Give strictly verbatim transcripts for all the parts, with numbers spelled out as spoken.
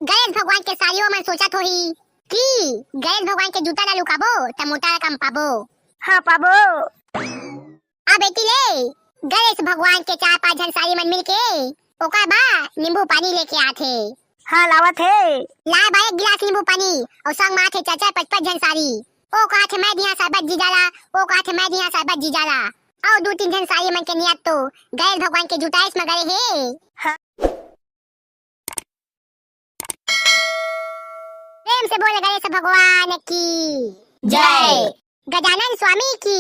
गणेश भगवान के सारी मन सोचत होही कि गणेश भगवान के जूता ला लुकाबो त मोटा रकम पाबो। हाँ, पाबो। अब एती ले गणेश भगवान के चार पांच झन सारी मन मिलके ओकर बा नींबू पानी लेके आथे। हाँ, लावत हे। लाए बा एक गिलास नींबू पानी अउ संग म आथे चार चार पांच पांच झन सारी। ओ कहाथे मैं दिहा शरबत जीजा ला, ओ कहाथे मैं दिहा शरबत जीजा ला। अउ दू तीन झन सारी मन के नियत तो गणेश भगवान के जुटाइस म गए हे। हाँ। प्रेम से बोल गणेश भगवान की जय। गजानन स्वामी की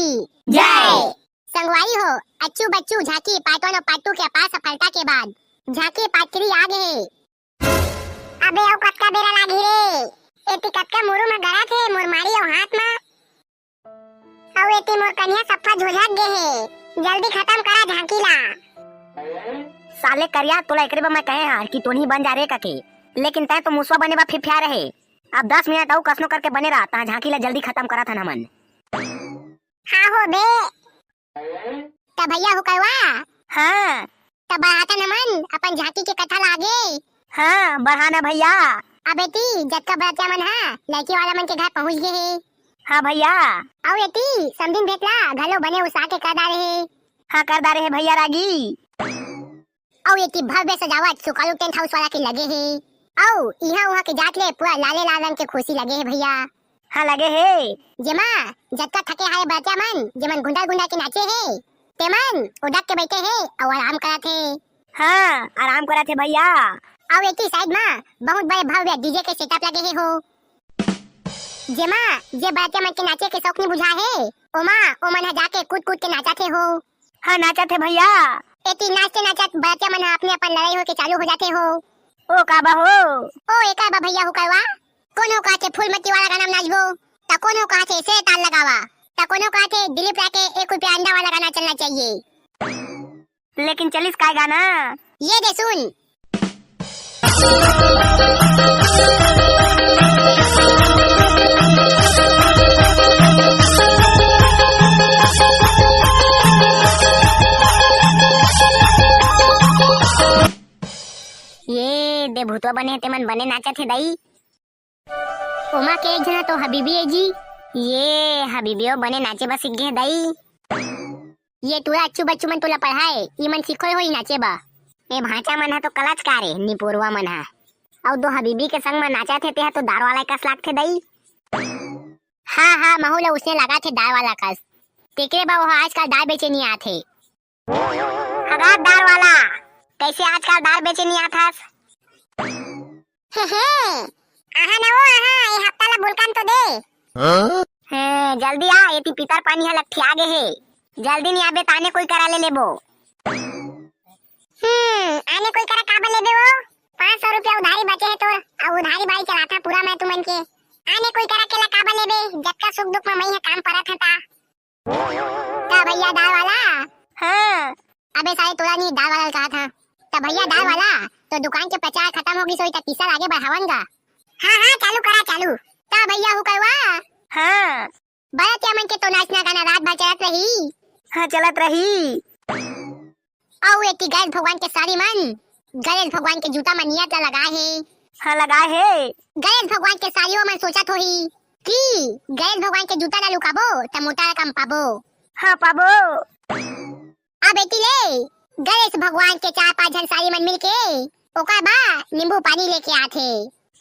जय। संगवारी हो, अच्छू बच्चू झांकी पाटो नो पाटू के अपार सफलता के बाद झांकी पाटकरी आ गए। अबे अउ कतका बेरा लागही रे? एती कतका मुरुम ह गड़त हे मोर माड़ी अउ हाथ म। अउ एती मोर कनिहा सफ्फा झोझक गे हे। जल्दी खतम करा झांकी ला। साले करिया, तोला एकरे बर मैं कहे हंव कि टोनही बन जा रे कके, लेकिन तैं तो मुसवा बने बर फिफिया रहे। अब दस मिनट अउ कसनो करके बने रह, तहां झांकी ला जल्दी खतम करत हन हमन। हाँ हो बे। त भैया हुकरवा। हाँ। त बढ़ाथन हमन अपन झांकी के कथा ला आगे। हाँ, बढ़ा ना भैया। अब एती जतका बरतिया मन ह लड़की वाला मन के घर पहुंच गे हे। हाँ भैया। अउ एती समधिन भेंट ला घलो बने उसा के कर डारे हे। हाँ, कर डारे हे भैया रागी। अउ एती भव्य सजावट सुकालू टेंट हाउस वाला के लगे हे। अउ इहां उहां के जात ले पूरा लाले लाल रंग के खुर्सी लगे हे भैया। हाँ, लगे हे। जेमा जतका थके हारे बरतिया मन, जेमन गुंडर गुंडर के नाचे हे, तेमन उडक के बइठे हे अउ आराम करत हे। हाँ, आराम करत हे भैया। अउ एती साइड म बहुत बड़े भव्य डीजे के सेटअप लगे हे हो, जेमा जे बरतिया मन के नाचे के शौक नइ बुझा हे, ओमा ओमन ह जाके कूद कूद के नाचत हे हो। हाँ, नाचत हे भैया। एती नाचते नाचत बरतिया मन ह अपने अपन लड़ाई होके चालू हो जाथे हो। ओ का बा हो? ओ एका बा भैया हुकरवा। कोनो कहाथे फूलमती वाला गाना म नाचबो, त कोनो कहाथे से ताल लगावा, त कोनो कहाथे दिलीप राय के एक रुपया अंडा वाला गाना चलना चाहिए। लेकिन चलिस काय गाना? ये दे सुन। ये दे भूतवा बने हे, तेमन बने नाचत हे दाई। ओमा के एक झन तो हबीबी हे जी। ये हबीबियो बने नाचे बर सीख गे हे दाई। ये टूरा अच्छू बच्चू मन तोला पढ़ाए, ई मन सिखोय होही नाचे बर। ए भांचा मन ह तो कलाच का रे, निपोरवा मन ह। अउ दो हबीबी के संग म नाचत हे, तेहा तो दार वाला कस लागथे दाई। हाँ, हाँ, महू ल उसने लागथे दार वाला कस। तेकरे बर ओह आजकल दार बेचे नइ आत हे। हगा दार वाला, कइसे आजकल दार बेचे नइ आत हस? हे, हे, आहा न वो आहा, ए हफ्ता ला बुलकन तो दे। हाँ? हे, जल्दी आ, एती पितर पानी ह लट्ठिया गे हे। जल्दी नइ आबे, त आने कोई करा ले लेबो। हम्म, आने कोई करा काबर लेबे वो? पाँच सौ रुपया उधारी बचे हे तोर, अउ उधारी बाई चलाथा पूरा मैं तुमन के। आने कोई करा केला काबर लेबे, जतका सुख दुख म मई ह काम परत हता। त भैया दार वाला। हाँ। अबे साले तोला नहीं दार वाला कहा था। त भैया दार वाला, तो दुकान के प्रचार खतम हो गिस होही त तीसरा लागे बढ़ावन गा। हाँ, हाँ, चालू करा, चालू। त भैया हुकरवा। हाँ। बरतिया मन के तो नाचना गाना रात भर चलत रही। हाँ, चलत रही। अउ एती गणेश भगवान के सारी मन, गणेश भगवान के जूता म नियत ला लगाए हे। हाँ, लगाए हे। गणेश भगवान के सारी मन सोचत होही कि गणेश भगवान के जूता ला लुकाबो त मोटा रकम पाबो। हाँ, पाबो। अब एती ले गणेश भगवान के चार पांच झन सारी मन मिलके ओकर बा नींबू पानी लेके आथे।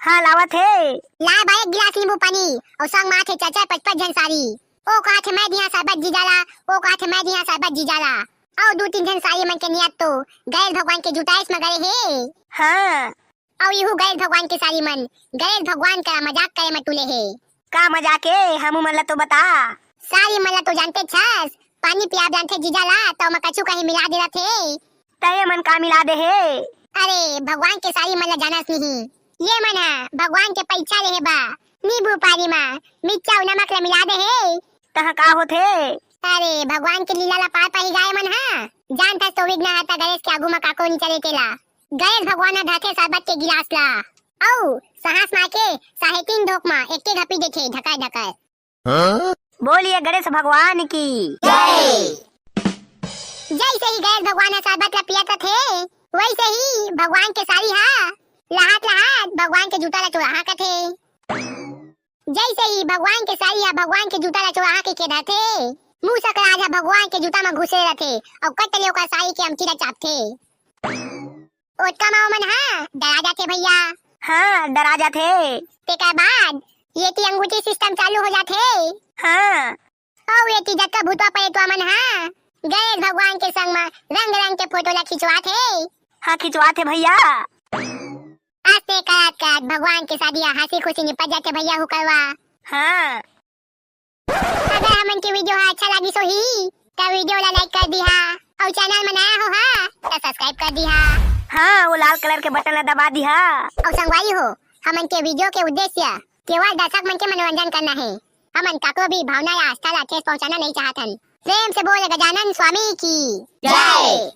हाँ, लावत हे। लाए बा एक गिलास नींबू पानी अउ संग म आथे चार चार पांच पांच झन सारी। ओ कहाथे मैं दिहा शरबत जीजा ला, ओ कहाथे मैं दिहा शरबत जीजा ला। अउ दू तीन झन सारी मन के नियत तो गणेश भगवान के जुटाइस म गए हे। हाँ। अउ इहू गणेश भगवान के सारी मन गणेश भगवान करा मजाक करे म तुले हे। का मजाक ए? हमू मन ला तो बता। सारी मन ला तो जानते छस, पानी पियाब जानथे जीजा ला, त ओमा कछु कहीं मिला दे रथे। त ये मन का मिला दे हे? अरे, भगवान के सारी मन ला जानस नहीं। ये मन ह भगवान के परीक्षा लेहे बा। नींबू पानी मा मिर्चा अउ नमक ला मिला दे हे। तहाँ का होथे? अरे, भगवान के लीला ला पार पाही गाय मन ह। जानथस तो विघ्नहर्ता गणेश के आगू मा काको नी चले तेला। गणेश भगवान ह धरथे शरबत के गिलास ला। अउ साहस मार के साढ़े तीन ढोक मा एके घपी देथे ढकाय ढकाय। हाँ? बोलिए गणेश भगवान की जय। जैसे ही गणेश भगवान ह शरबत ला पियत रथे, वैसे ही भगवान के सारी हा लहात लहात भगवान के जूता ला चोराहा कथे। जैसे ही भगवान के साई ह भगवान के जूता ला चोराहा के के धरथे, मूसक राज ह भगवान के जूता म घुसे रथे अउ कट ले ओकर साई के अमची ला चापथे। ओतका म ओमन ह डरा जाथे भैया। हाँ, डरा जाथे। तेकर बाद ये ती अंगूठी सिस्टम चालू हो जाथे। हाँ। अउ ये ती जतका भूतवा परेतवा मन ह गणेश भगवान के संग म रंग रंग के फोटो ला खिंचवाथे। हाँ, खिंचवाथे भैया। अइसने करत करत भगवान के शादी ह हंसी खुशी निपट जाथे भैया हुकरवा। हाँ। अगर हमन के वीडियो ह अच्छा लागिस होही, त वीडियो ला लाइक कर दिहा, अउ चैनल म नया हो हा, त सब्सक्राइब कर दिहा। हाँ, वो लाल कलर के बटन ला दबा दिहा। अउ संगवारी हो, हमन के वीडियो के उद्देश्य केवल दर्शक मन के मनोरंजन करना हे। हमन काकरो भी भावना या आस्था ला ठेस पहुंचाना नहीं चाहत हन। प्रेम से बोल गजानन स्वामी की जय।